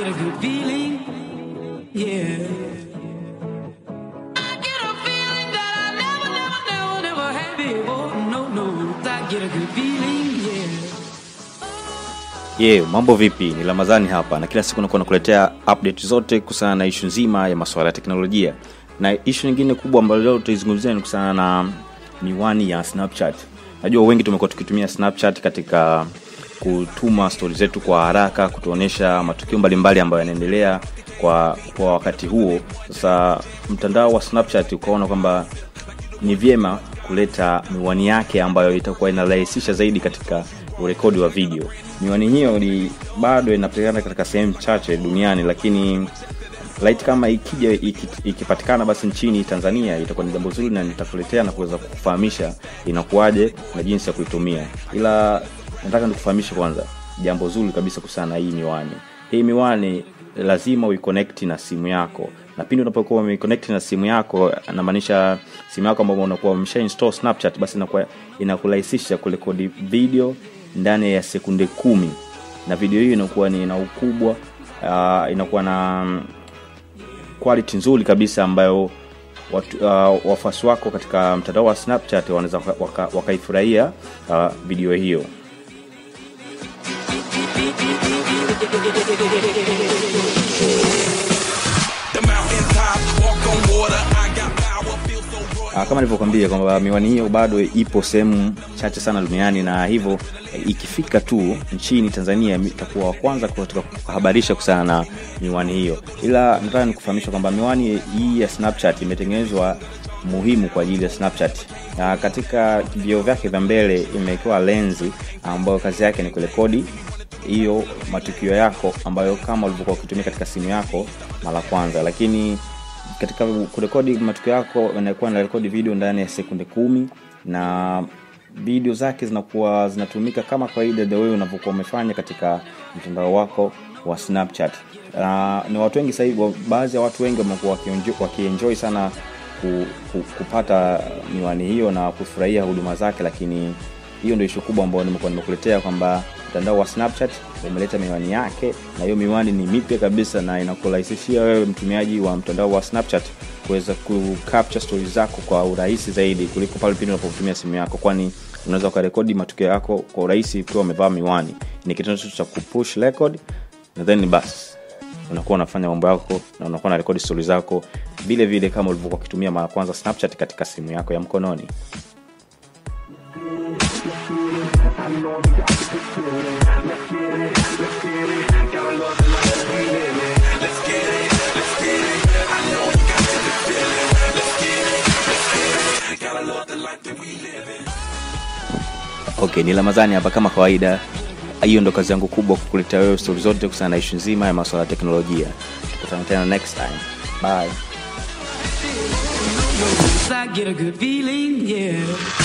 get a good feeling, yeah. I get a feeling that I never, never, never, never had before. No, no, I get a good feeling, yeah. Yeah, mambo vipi? Ni Ramadhani hapa na kila siku nakuwa nakuletea update zote kuhusiana na issue nzima ya masuala ya teknolojia. Na issue nyingine kubwa ambayo leo tutaizungumzia ni kuhusiana na miwani ya Snapchat. Najua wengi tumekuwa tukitumia Snapchat katika kutuma stories zetu kwa haraka, kutuonesha matukio mbalimbali ambayo yanaendelea kwa wakati huo. Sasa mtandao wa Snapchat ukaona kwamba ni vyema kuleta miwani yake ambayo itakuwa inarahisisha zaidi katika urekodi wa video. Miwani hiyo ni bado inapatikana katika sehemu chache duniani, lakini light kama ikija ikipatikana basi nchini Tanzania itakuwa ni jambo zuri, na nitakuletea na kuweza kukufahamisha inakuaje na jinsi ya kuitumia. Ila nataka nikufahamishe kwanza jambo zuri kabisa kuhusiana na hii miwani. Hii miwani lazima uiconnect na simu yako, na pindi unapokuwa umeconnect na simu yako, inamaanisha simu yako ambayo unakuwa umesha install Snapchat, basi inakuwa inakurahisisha kurekodi video ndani ya sekunde 10, na video hiyo inakuwa ni ina ukubwa, inakuwa na quality nzuri kabisa ambayo wafuasi wako katika mtandao wa Snapchat wanaweza wakaifurahia video hiyo. Kama nilivyokuambia kwamba miwani hiyo bado ipo sehemu chache sana duniani, na hivyo ikifika tu nchini Tanzania itakuwa wa kwanza kutoka kuhabarisha kuhusiana na miwani hiyo. Ila nataka nikufahamisha kwamba miwani hii ya Snapchat imetengenezwa muhimu kwa ajili ya Snapchat. Na katika vioo vyake vya mbele imewekewa lenzi ambayo kazi yake ni kurekodi hiyo matukio yako ambayo kama ulivyokuwa ukitumia katika simu yako mara kwanza. Lakini katika kurekodi matukio yako inakuwa na rekodi video ndani ya sekunde 10, na video zake zinakuwa zinatumika kama kawaida the way unavyokuwa umefanya katika mtandao wako wa Snapchat. Ni watu wengi sasa hivi, baadhi ya watu wengi wamekuwa wakienjoy sana kupata miwani hiyo na kufurahia huduma zake. Lakini hiyo ndio issue kubwa ambayo nimekuwa nimekuletea kwamba mtandao wa Snapchat umeleta miwani yake, na hiyo miwani ni mipya kabisa na inakurahisishia wewe mtumiaji wa mtandao wa Snapchat kuweza ku capture stories zako kwa urahisi zaidi kuliko pale pindi unapotumia simu yako, kwani unaweza ukarekodi matukio yako kwa urahisi ukiwa umevaa miwani. Ni kitendo cha kupush record na then bas unakuwa unafanya mambo yako na unakuwa unarekodi stories zako vile vile kama ulivyokuwa ukitumia mara kwanza Snapchat katika simu yako ya mkononi. Okay, ni Ramadhani hapa kama kawaida. Hiyo ndo kazi yangu kubwa, kukuletea wewe stories zote kuhusiana na issue nzima ya masuala ya teknolojia. Tukutane tena next time. Bye. I get a good feeling, yeah.